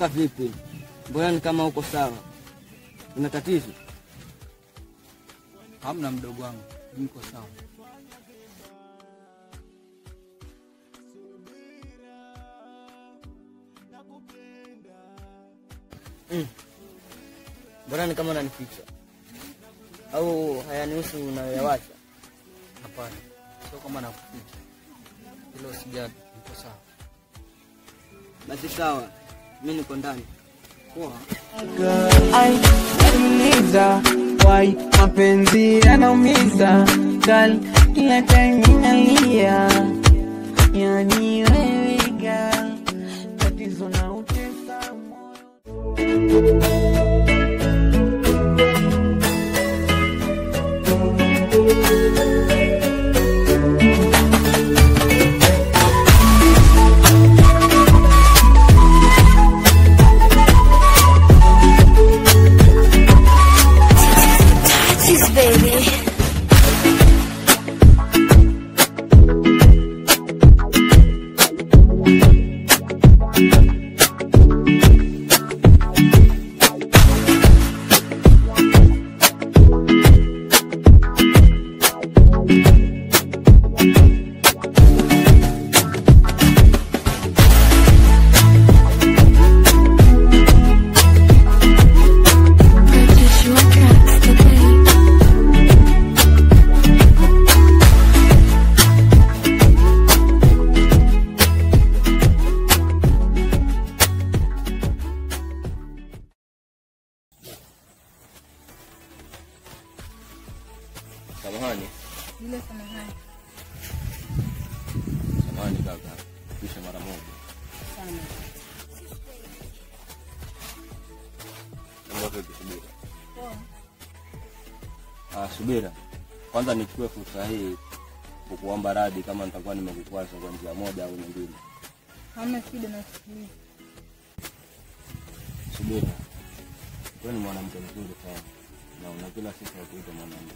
Kaka vipi? Mbona ni kama uko sawa? Una tatizo? Hamna mdogo wangu, niko sawa. Mbona ni kama unanificha? Au hayanihusu unayoyawacha? Hapana, sio kama nakuficha. Hilo sijali, niko sawa. Basi sawa, mimi niko ndani. Poa. Ai, nauliza why mapenzi yanaumiza, girl, kila time ninalia. Yani wewe girl, tatizo na utesa moyo. Samahani. Bila samahani. Samahani kaka. Kisha mara moja. Sana. Mambo vipi Subira? Poa. Subira. Kwanza nichukue fursa hii kukuomba radhi kama nitakuwa nimekukwaza kwa njia moja au nyingine. Hamna shida, nasikiliza. Subira, wewe ni mwanamke mzuri sana na una kila sifa ya kuitwa mwanamke.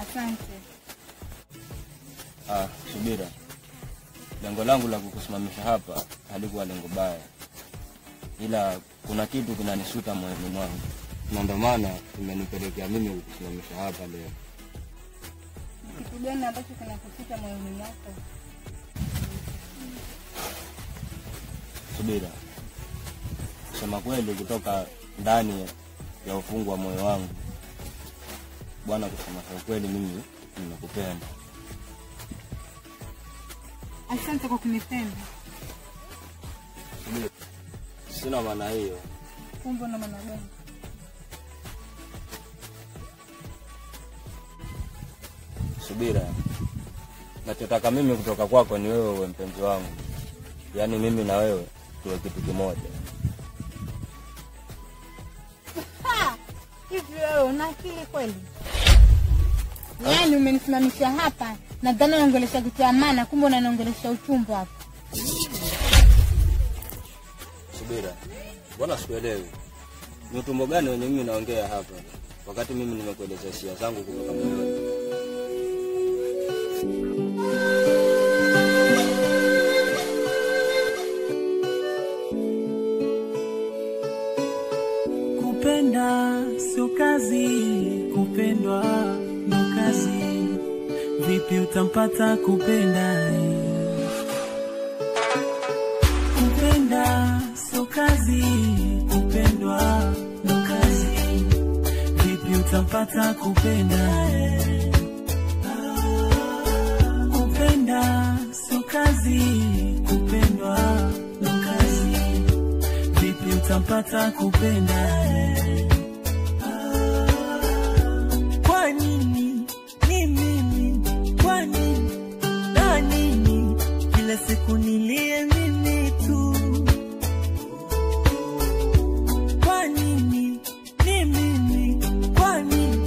Asante. Subira, lengo langu la kukusimamisha hapa halikuwa lengo baya, ila kuna kitu kinanisuta moyoni mwangu na ndio maana imenipelekea mimi kukusimamisha hapa leo. Kitu gani ambacho kinakusuta moyoni mwako? Subira, kusema kweli, kutoka ndani ya ufungu wa moyo wangu bwana, kusema kweli, mimi nimekupenda. Asante kwa kunipenda. Subira, sina maana hiyo. Kumbe una maana gani? Subira, nachotaka mimi kutoka kwako ni wewe uwe mpenzi wangu. Yaani mimi na wewe tuwe kitu kimoja. Hivi wewe una akili kweli? Yaani umenisimamisha hapa nadhani unaongelesha kitu ya maana, kumbe unaniongelesha uchumba hapa. Subira, mbona sikuelewi? Ni utumbo gani wenye mimi naongea hapa wakati mimi nimekueleza hisia zangu kutoka moyoni? Kupenda sio kazi, kupendwa ndo kazi. Vipi utampata kupenda? Kupenda sio kazi, kupendwa ndo kazi. Vipi utampata kupenda? Kupenda sio kazi, kupendwa ndo kazi. Vipi utampata kupenda? Kwa nini ni mimi? Kwa nini na nini? Kila siku nilie mimi tu. Kwa nini ni mimi? Kwa nini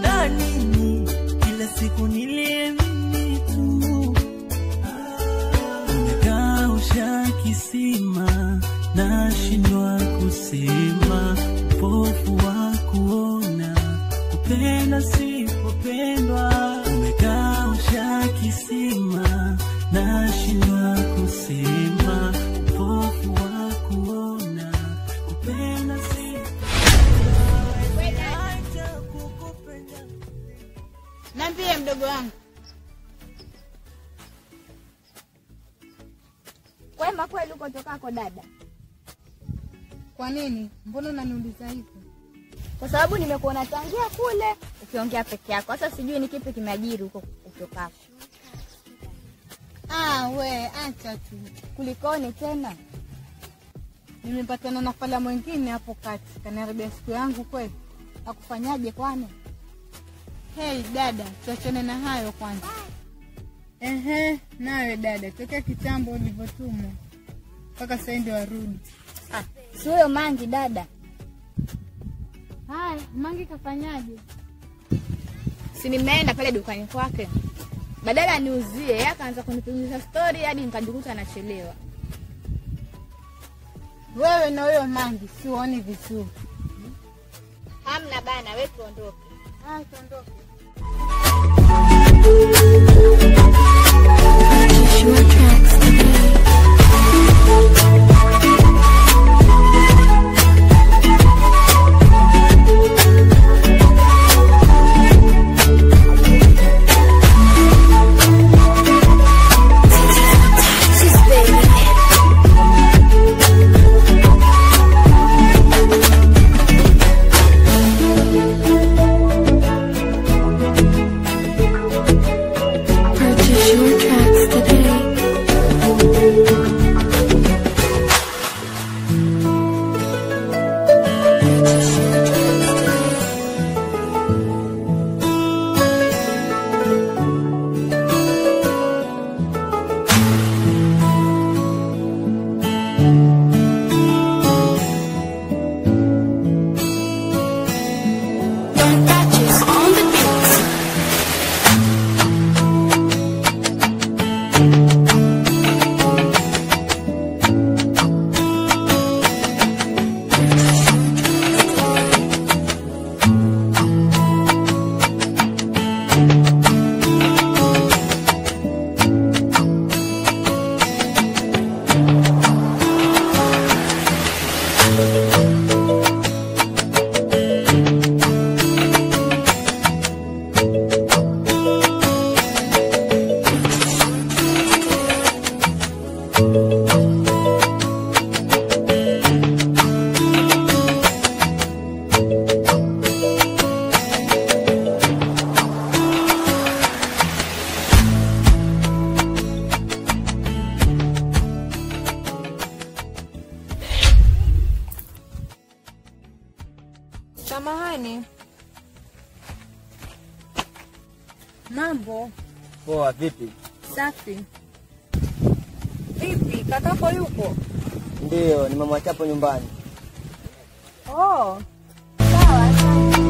na nini? Kila siku nilie mimi tu. Umekausha kisima, nashindwa kusema, upofu wa kuona, kupenda sipopendwa. Umekausha kisima, nashindwa kusema, upofu wa kuona, Niambie mdogo wangu. Kwema kweli uko tokako dada? Kwa nini? Mbona unaniuliza hivyo? Kwa sababu nimekuona tangia kule ukiongea peke yako. Sasa sijui ni kipi kimeajiri huko utokako. Ah, we acha tu. Kulikoni tena? Nimepatana na fala mwingine hapo kati, kaniharibia siku yangu kweli. Akufanyaje kwani? Hey dada, tuachane na hayo kwanza. Ehe, nawe dada, tokea kitambo ulivyotumwa mpaka sasa ndio warudi. Ah, si huyo Mangi dada. Haya, Mangi kafanyaje? Si nimeenda pale dukani kwake. Badala niuzie, yeye akaanza kunipigia story hadi nikajikuta nachelewa. Wewe na huyo Mangi sioni vizuri. Hamna bana, wewe tuondoke. Ah, tuondoke. Samahani. Mambo? Poa, vipi? Safi. Vipi, kakako yupo? Ndio, nimemwacha hapo nyumbani. Oh. Sawa, asante.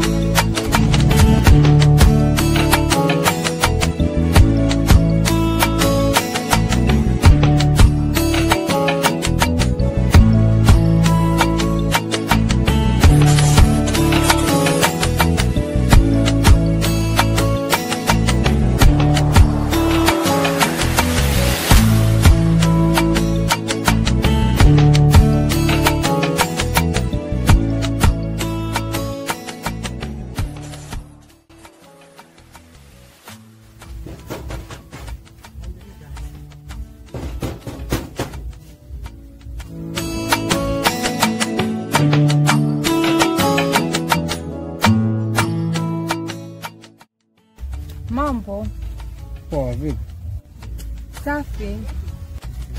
Mambo? Poa, vipi? Safi.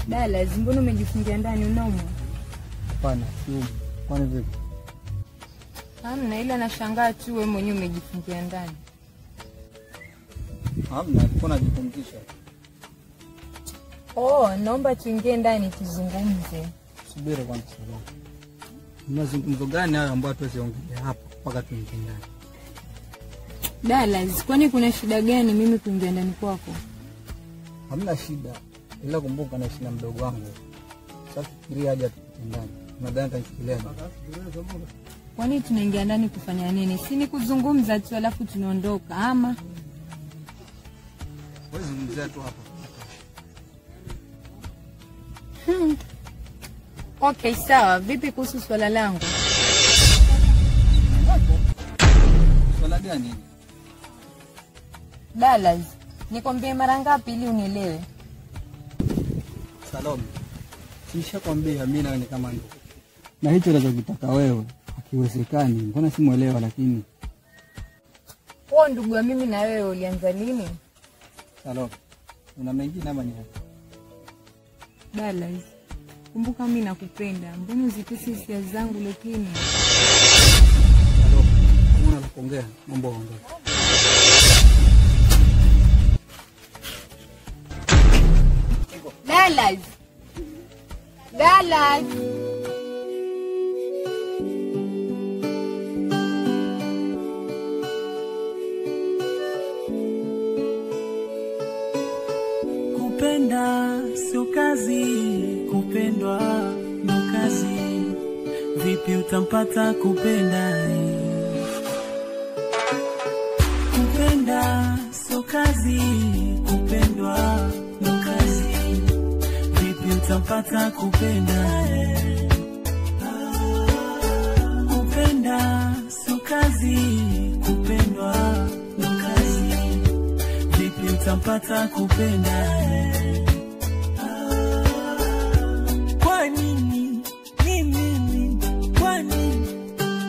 Dala, mbona umejifungia ndani, unaumwa? Hapana, siumwi. Kwani vipi? Hamna, ila nashangaa tu wewe mwenyewe umejifungia ndani. Hamna, nilikuwa najipumzisha. Oh, naomba tuingie ndani tuzungumze. Subiri kwanza kidogo. Ni mazungumzo gani hayo ambayo tuwezi ongelea hapa mpaka tuingie ndani? Dallas, kwani kuna shida gani mimi kuingia ndani kwako? Hamna shida, ila kumbuka naishi na mdogo wangu. Sasa fikiria haja tupite ndani. Nadhani atanichukulia. Kwani tunaingia ndani kufanya nini? Si ni kuzungumza tu alafu tunaondoka ama? Wewe zungumzia tu hapa. Okay, sawa. Vipi kuhusu swala langu? Swala gani? Dallas, nikwambie mara ngapi ili unielewe? Salome, nishakwambia mimi na ni kama ndugu. Na hicho unachokitaka wewe hakiwezekani. Mbona simuelewa lakini? Huo ndugu wa mimi na wewe ulianza lini? Salome, una mengine ama ni haya? Dallas, kumbuka mimi nakupenda. Mbona uzitesi hisia zangu lakini? Salome, kama una kuongea, mambo ongea. Dallas. Dallas. Kupenda sio kazi, kupendwa ndo kazi. Vipi utampata kupenda? Kupenda sio kazi, kupendwa ndo kazi. Vipi utampata kupenda? Kupenda sio kazi, kupendwa ndo kazi. Vipi utampata kupenda? Kwa nini ni mimi? Kwa nini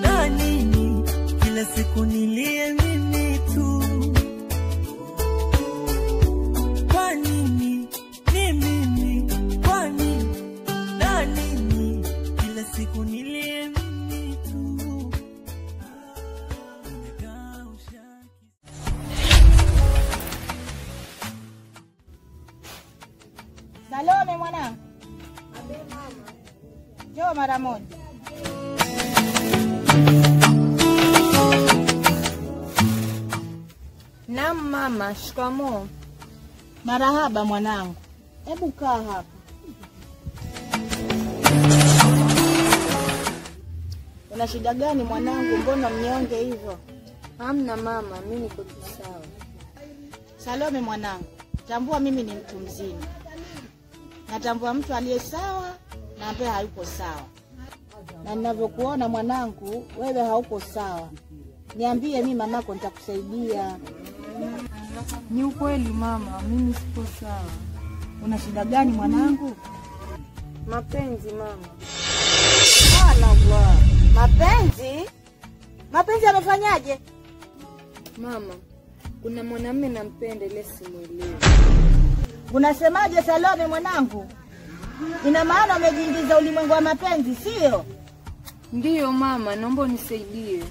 na nini? Kila siku nilie mimi tu. Kwa nini ni mimi? Kwa nini na nini? Kila siku nilie mimi tu. Salome mwanangu. Abe mama. Njoo mara moja. Naam mama, shikamoo. Marahaba mwanangu. Hebu kaa hapa. Una shida gani mwanangu? Mbona mnyonge hivyo? Hamna mama, mimi niko tu sawa. Salome mwanangu, tambua mimi ni mtu mzima. Natambua mtu aliye sawa na ambaye hayuko sawa. Na ninavyokuona mwanangu, wewe hauko sawa. Niambie mimi mamako nitakusaidia. Ni ukweli mama, mimi siko sawa. Una shida gani mwanangu? Mapenzi mama. Subhanallah. Mapenzi? Mapenzi yamefanyaje? Mama, kuna mwanamume nampenda ile simuelewi. Unasemaje Salome mwanangu? Ina maana umejiingiza ulimwengu wa mapenzi, sio? Ndiyo mama, naomba unisaidie.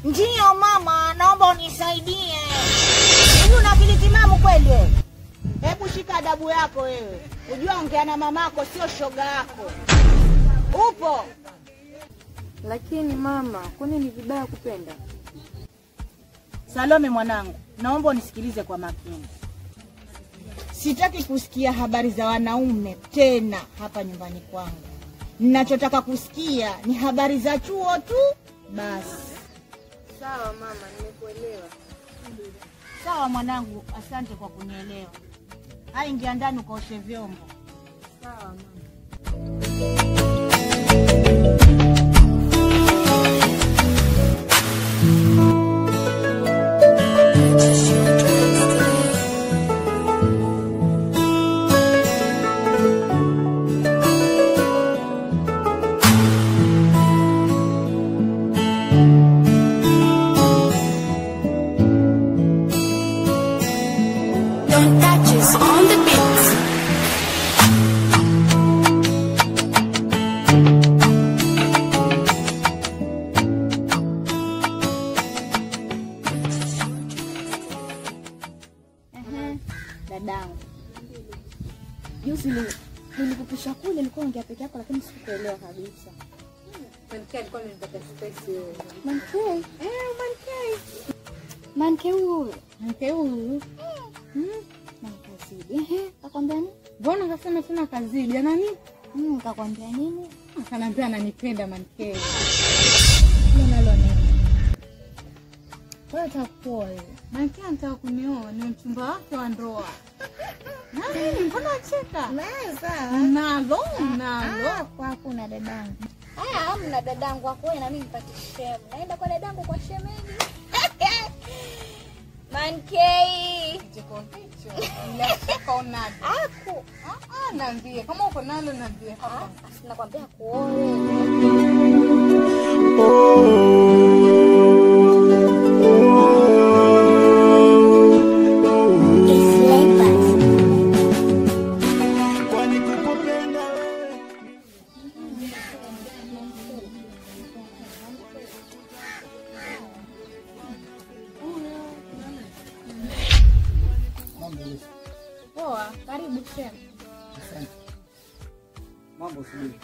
Ndiyo mama, naomba unisaidie. Hivi una akili timamu kweli wewe? Hebu shika adabu yako wewe. Unajua ongea na mamako sio shoga yako. Upo? Lakini mama, kwani ni vibaya kupenda? Salome mwanangu, naomba unisikilize kwa makini. Sitaki kusikia habari za wanaume tena hapa nyumbani kwangu. Ninachotaka kusikia ni habari za chuo tu basi. Sawa mama, nimekuelewa. Sawa mwanangu, asante kwa kunielewa. Hai, ingia ndani ukaoshe vyombo. Sawa mama. Don't touch us on the beat. Dadangu, juzi nilikupisha kule, nilikuwa ongea peke yako lakini sikuelewa kabisa. Manke alikuwa amenipatia space wewe. Manke? Manke. Manke huyu. Manke huyu. Kazidi. Kakwambia nini? Mbona kasema tena kazidi? Ana nini? Kakwambia nini? Akaniambia ananipenda Manke. Nalo nini? Wewe utakuoa wewe. Manke anataka kunioa, ni mchumba wake wa ndoa. Nani? Mbona unacheka? Naweza. Nalo, nalo. Kwa hakuna dadangu. Hamna dadangu wako na mimi nipate shemu. Naenda kwa dadangu kwa shemeji. 1K. Kicheko hicho. Bila shaka unalo. Aku. Naambie kama uko nalo naambie hapa. Nakwambia kuoe. Poa, karibu sema. Asante. Mambo subiri.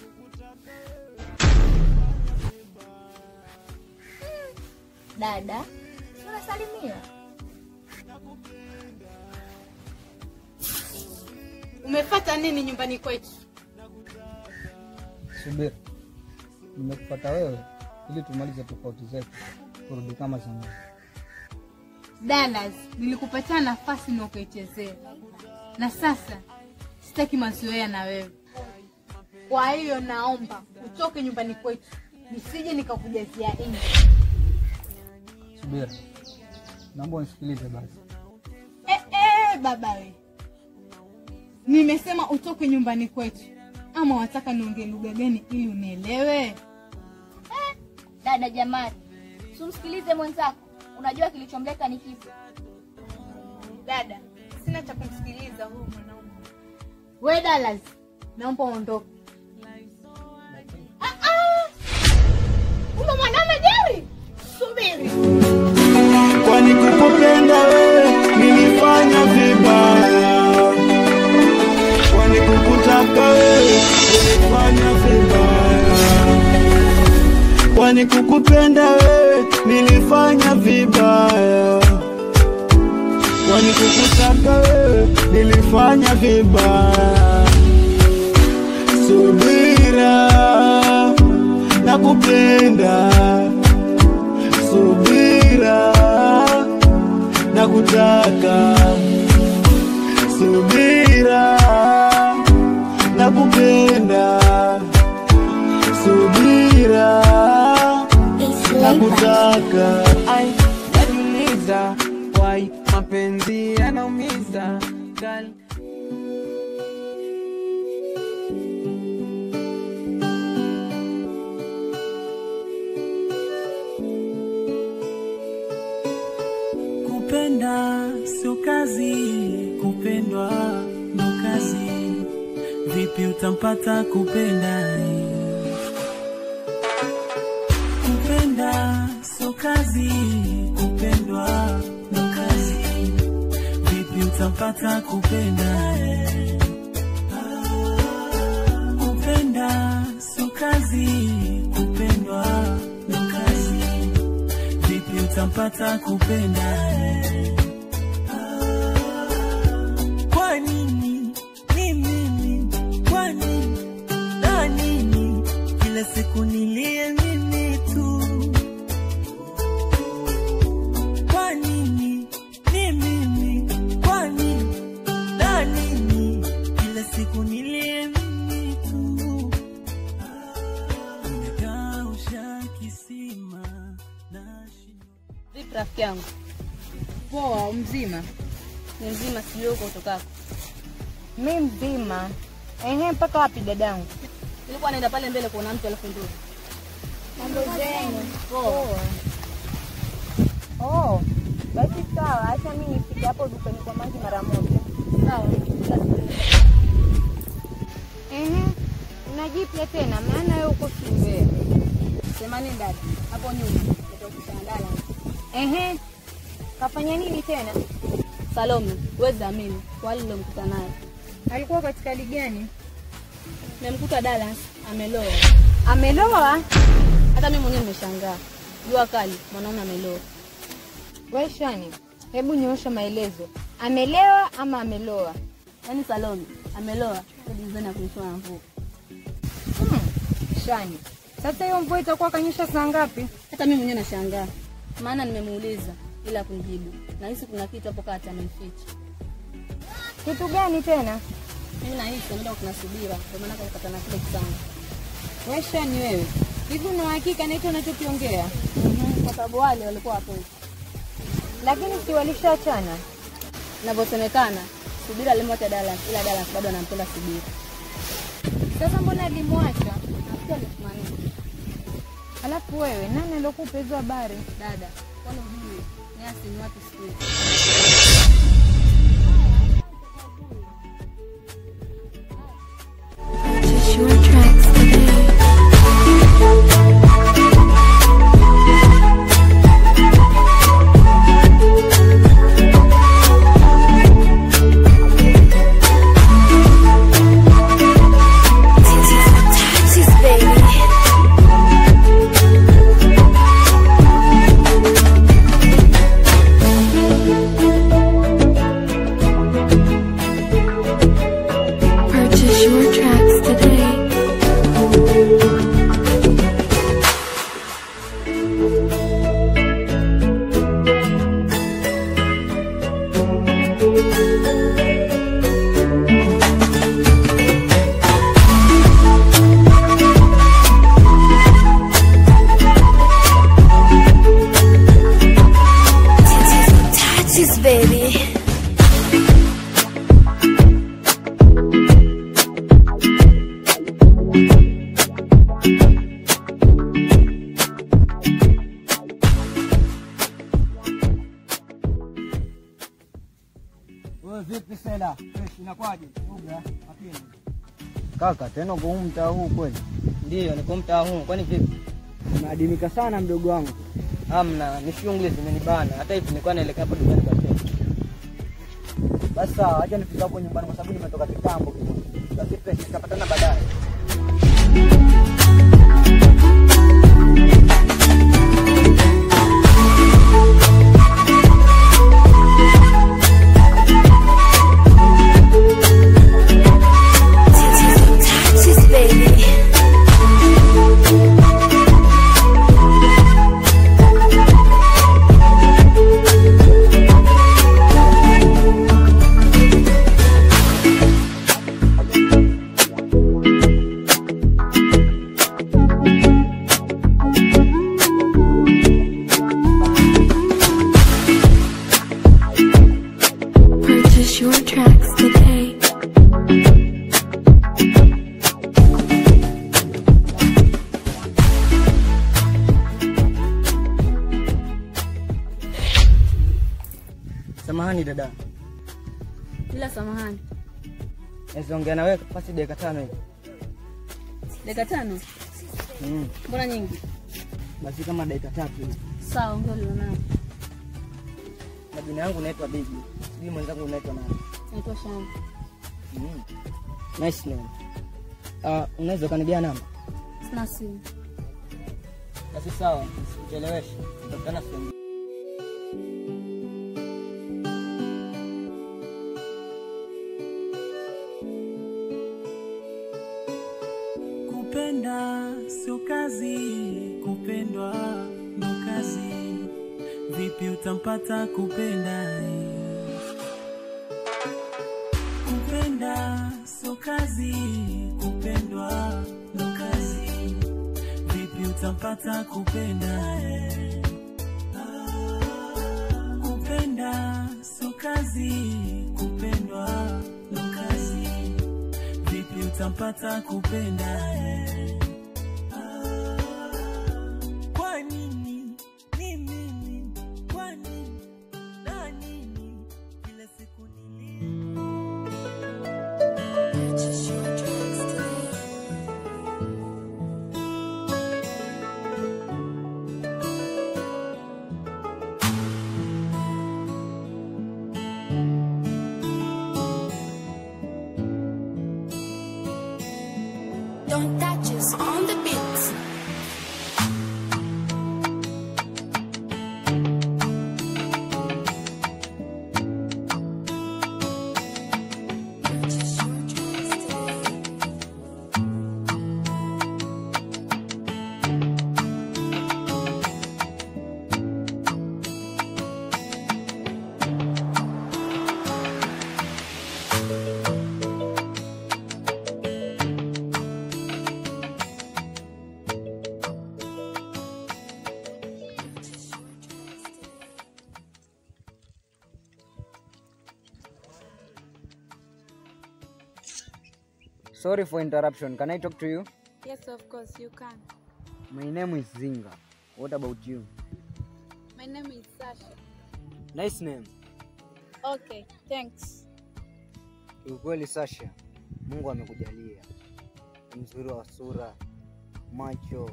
Dada, unasalimia? Umefata nini nyumbani kwetu? Subiri. Nimekufuata wewe ili tumalize tofauti zetu, turudi kama zamani. Dallas, nilikupatia nafasi na ukaichezea. Na sasa sitaki mazoea na wewe. Kwa hiyo naomba utoke nyumbani kwetu, nisije nikakujazia nje. Subiri. Naomba unisikilize basi. Baba we. Nimesema utoke nyumbani kwetu. Ama wataka niongee lugha gani ili unielewe? Dada jamani, simsikilize mwenzako. Unajua kilichomleta ni kipi? Dada, sina cha kumsikiliza huyu mwanaume. We Dallas, naomba uondoke. Huyo mwanaume Jerry, subiri. Kwani kukupenda wewe nilifanya vibaya. Kwani kukutaka wewe nilifanya vibaya. Kwani kukupenda wewe nilifanya vibaya. Kwani kukutaka wewe nilifanya vibaya. Subira, nakupenda. Subira, nakutaka. Subira, nakupenda. Subira, nakutaka. Ai, najiuliza why mapenzi yanaumiza. Girl. Kupenda sio kazi, kupendwa ndo kazi. Vipi utampata kupenda? Kupenda sio kazi, kupendwa ndo kazi. Vipi utampata kupenda? Kupenda sio kazi, kupendwa ndo kazi. Vipi utampata kupenda? Kwa nini ni mimi? Kwa nini na nini? Kila siku nilie mimi tu. Kwa nini ni mimi? Kwa nini na nini? Kila siku nilie mimi tu. Nimekausha kisima na Vipi rafiki yangu? Poa, mzima? Ni mzima, sijui huko utokako. Mimi mzima. Ehe, mpaka wapi dadangu? Nilikuwa naenda pale mbele kuona mtu alafu ndio. Mambo zenu. Poa. Oh, basi sawa, acha mimi nifike hapo dukani kwa maji mara moja. Sawa. Ehe, unajipya tena maana wewe uko shule. Sema nini dada? Hapo nyuma nitakutana dada. Ehe. Kafanya nini tena? Salome, wewe amini, wale nilomkuta naye. Alikuwa katika hali gani? Nimemkuta Dallas ameloa. Ameloa? Hata mimi mwenyewe nimeshangaa. Jua kali, mwanaume ameloa. Wewe Shani, hebu nyoosha maelezo. Amelewa ama ameloa? Yaani Salome, ameloa hadi design ya kunyesha na mvua. Shani, sasa hiyo mvua itakuwa kanyesha saa ngapi? Hata mimi mwenyewe nashangaa. Maana nimemuuliza ila kunijibu. Nahisi kuna kitu hapo kati amemficha. Kitu gani tena? Mimi nahisi ameenda kuna subira, kwa maana kakata na kile kisanga. Wewe Shani wewe, hivi una hakika na hicho unachokiongea? Kwa sababu wale walikuwa wapenzi. Lakini si walishaachana? Inavyosemekana Subira alimwacha Dallas, ila Dallas bado anampenda Subira. Sasa mbona alimwacha? Nafikiri ametumania. Alafu wewe nani alokupa hizo habari? Dada, kwani hujui? Nyasi ni watu siku hizi. Purchase your tracks today. Taxis, baby. Purchase your tracks today. Taxis, baby. Wewe vipi Sela? Fresh inakwaje? Uga, makini. Kaka, tena uko huu mtaa huu kweli? Ndio, niko mtaa huu. Kwani vipi? Umeadimika sana mdogo wangu. Hamna, ni shughuli zimenibana. Hata hivi nilikuwa naelekea hapo dukani kwa tena. Basi sawa, acha nifike hapo nyumbani kwa sababu nimetoka kitambo kidogo. Basi fresh, tutapatana baadaye. Taxis, baby. Purchase your tracks today. Samahani dada. Bila samahani. Naweza ongea na wewe pasi dakika 5 hivi. Dakika 5? Mbona nyingi? Basi kama dakika 3 hivi. Sawa, ongea ulionayo. Majina yangu naitwa Bibi. Sijui mwenzangu unaitwa nani? Naitwa Shani. Nice name. Unaweza kanigia namba? Sina simu. Basi sawa, nisikucheleweshe. Tutakutana sehemu. Kupenda sio kazi, kupendwa ndo kazi. Vipi utampata kupenda? Kupenda sio kazi, kupendwa ndo kazi. Vipi utampata kupenda? Kupenda sio kazi, kupendwa ndo kazi. Vipi utampata kupenda? Kwa nini ni mimi? Kwa nini na nini? Kila siku nili Purchase your tracks today. Don't touch us on Sorry for interruption. Can I talk to you? Yes, of course you can. My name is Zinga. What about you? My name is Sasha. Nice name. Okay, thanks. Kiukweli Sasha, Mungu amekujalia mzuri wa sura, macho,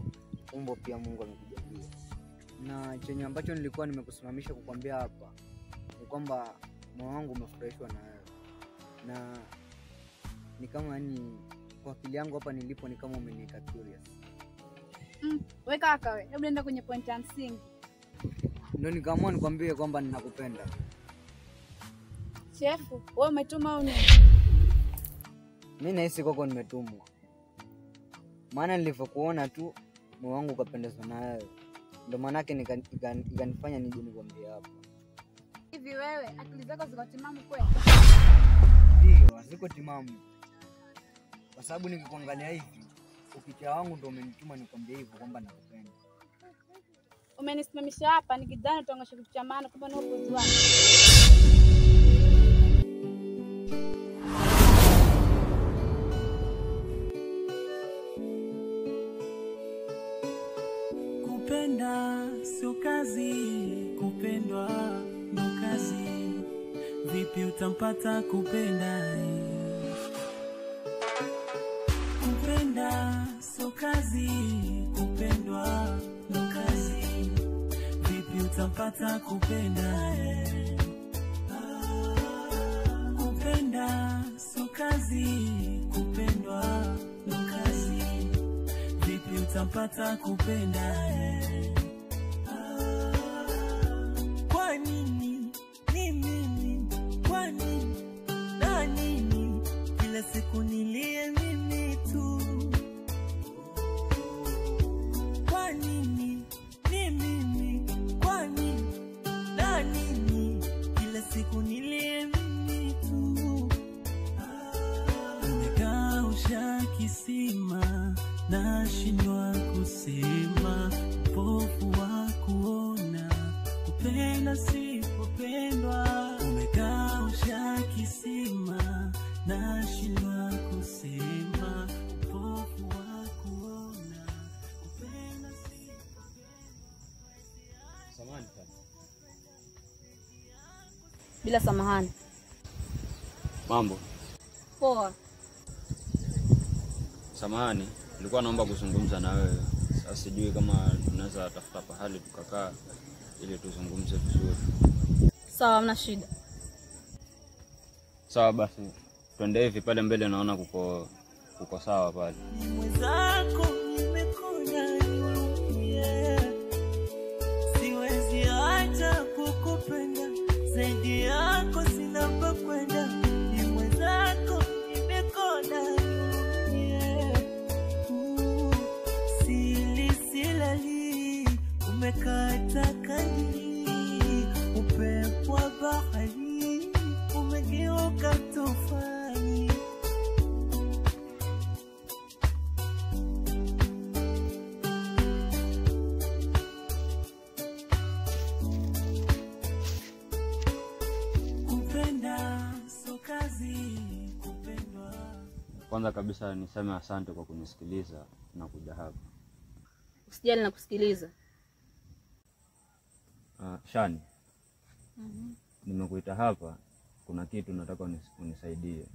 umbo pia Mungu amekujalia. Na chenye ambacho nilikuwa nimekusimamisha kukwambia hapa ni kwamba moyo wangu umefurahishwa na wewe. Na ni kama ni kwa akili yangu hapa nilipo ni kama umeniweka curious. We kaka we, hebu nenda kwenye point ya msingi. Ndio nikaamua nikwambie kwamba ninakupenda. Chefu, wewe umetuma au nini? Mimi nahisi kwako nimetumwa. Maana nilivyokuona tu moyo wangu ukapendezwa na wewe. Ndio maana yake ikanifanya nije nikwambie hapa. Hivi wewe akili zako ziko timamu kweli? Ndio, ziko timamu. Kwa sababu nikikuangalia hivi, ukichaa wangu ndio umenituma nikwambie hivyo kwamba nakupenda. Umenisimamisha hapa nikidhani utaongesha kitu cha maana, kumbe ni upuzi wako. Kupenda sio kazi, kupendwa ndo kazi. Vipi utampata kupenda? Kupenda sio kazi, kupendwa ndo kazi. Vipi utampata kupenda? Kupenda sio kazi, kupendwa ndo kazi. Vipi utampata kupenda? Kwa nini ni mimi? Kwa nini na nini? Kila siku nilie mimi tu. Kwa nini ni mimi? Kwa nini na nini? Kila siku nilie mimi tu. Nimekausha kisima, nashindwa kusema, upofu wa kuona, kupenda sipopendwa. Umekausha kisima, nashindwa kusema, upofu wa kuona, kupenda sipopendwa. Samahani sana. Bila samahani. Mambo. Poa. Samahani, nilikuwa naomba kuzungumza na wewe. Sasa sijui kama tunaweza tafuta pahali tukakaa ili tuzungumze vizuri. Sawa, hamna shida. Sawa basi. Twende hivi pale mbele, naona kuko sawa pale. Mwenzako nimekona niumie. Siwezi acha kukupenda, zaidi yako sina pa kwenda. Ni mwenzako nimekona niumie. Sili silali, umekata kandili, upepo wa bahari umegeuka tufani. Kupenda sio kazi, kupendwa. Kwanza kabisa niseme asante kwa kunisikiliza na kuja hapa. Usijali na kusikiliza. Shani. Nimekuita hapa kuna kitu nataka unisaidie.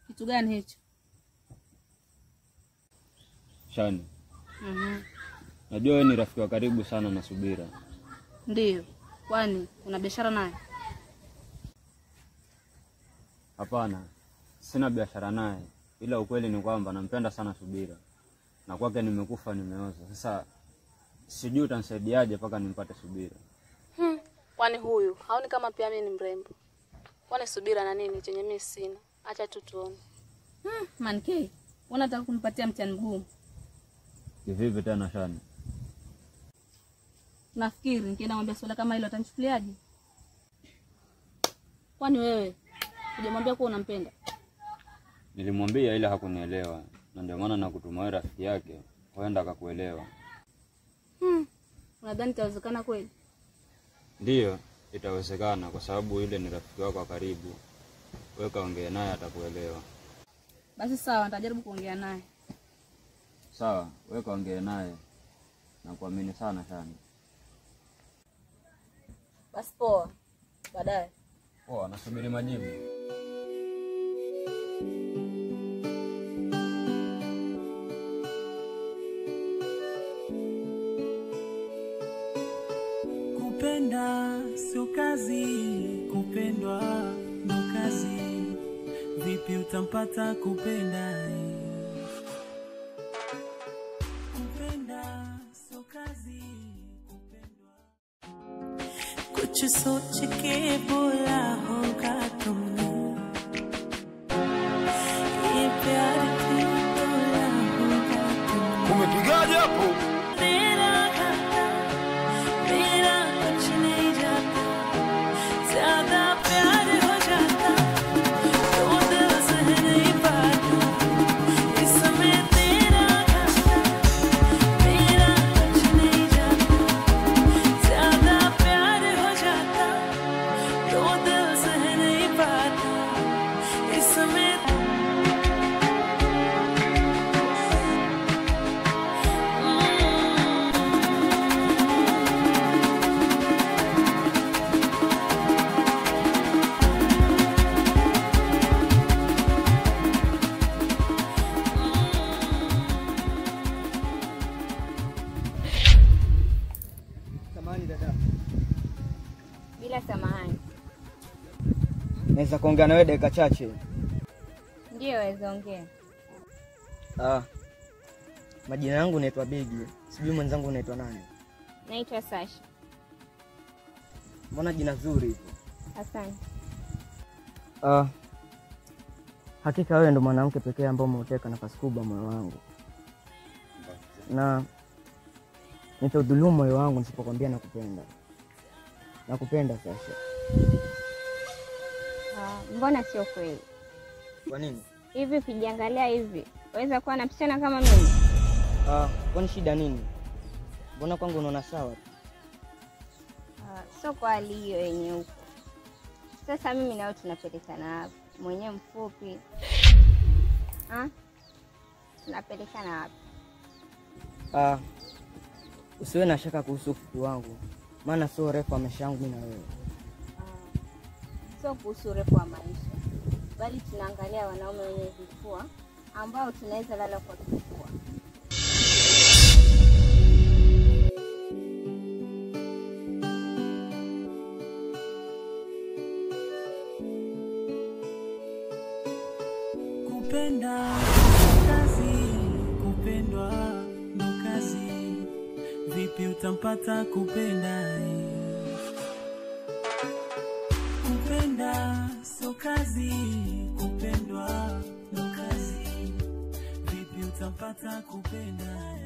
Kitu gani hicho? Shani. Najua wewe ni rafiki wa karibu sana na Subira. Ndiyo. Kwani una biashara naye? Hapana, sina biashara naye, ila ukweli ni kwamba nampenda sana Subira. Na kwake nimekufa nimeoza. Sasa sijui utanisaidiaje mpaka nimpate Subira. Kwani huyu haoni kama pia mimi ni mrembo? Kwani Subira na nini chenye mimi sina? Acha tu tuone. Manke, unataka kunipatia mtihani mgumu. Kivipi tena Shani? Nafikiri nikienda mwambia swala kama hilo atanichukuliaje? Kwani wewe hujamwambia kuwa unampenda? Nilimwambia ila hakunielewa, na ndio maana nakutuma wewe rafiki yake, huenda akakuelewa. Unadhani itawezekana kweli? Ndiyo, itawezekana kwa sababu yule ni rafiki wako wa karibu. Wewe kaongea naye atakuelewa. Basi sawa, nitajaribu kuongea naye. Sawa, wewe kaongee naye. Nakuamini sana sana. Basi poa. Baadaye. Poa, nasubiri majibu. Kupenda sio kazi, kupendwa ndo kazi. Vipi utampata kupenda? Kupenda sio kazi, kupendwa. कुछ सोच के बोला होगा तुमने, ये प्यार क्यों तोड़ा होगा तुमने। Umepigaje hapo? तेरा घाटा मेरा कुछ नहीं जाता, ज्यादा प्यार हो जाता तो दिल सह नहीं पाता। इसमें तेरा घाटा मेरा कुछ नहीं जाता, ज्यादा प्यार हो जाता तो दिल सह नहीं पाता। इसमें Samahani dada. Bila samahani. Naweza kuongea na wewe dakika chache? Ndiyo, waweza ongea. Majina yangu naitwa Bigi. Sijui mwenzangu unaitwa nani? Naitwa Sasha. Mbona jina zuri hivyo? Asante. Hakika wewe ndo mwanamke pekee ambaye umeuteka nafasi kubwa moyo wangu. Na nitaudhulumu moyo wangu nisipokuambia nakupenda. Nakupenda Sasha. Mbona sio kweli? Kwa nini? Hivi ukijiangalia hivi, waweza kuwa na msichana kama mimi? Kwani shida nini? Mbona kwangu unaona sawa tu? Sio kwa hali hiyo yenye huko. Sasa mimi na wewe tunapelekana wapi? Mwenyewe mfupi. Tunapelekana wapi? Usiwe na shaka kuhusu ufupi wangu, maana sio urefu wa maisha yangu mimi na wewe. Sio kuhusu urefu wa maisha, bali tunaangalia wanaume wenye vifua ambao tunaweza lala kwa kifua. Kupenda kazi, kupendwa ndo kazi. Vipi utampata kupenda? Kupenda sio kazi, kupendwa ndo kazi. Vipi utampata kupenda?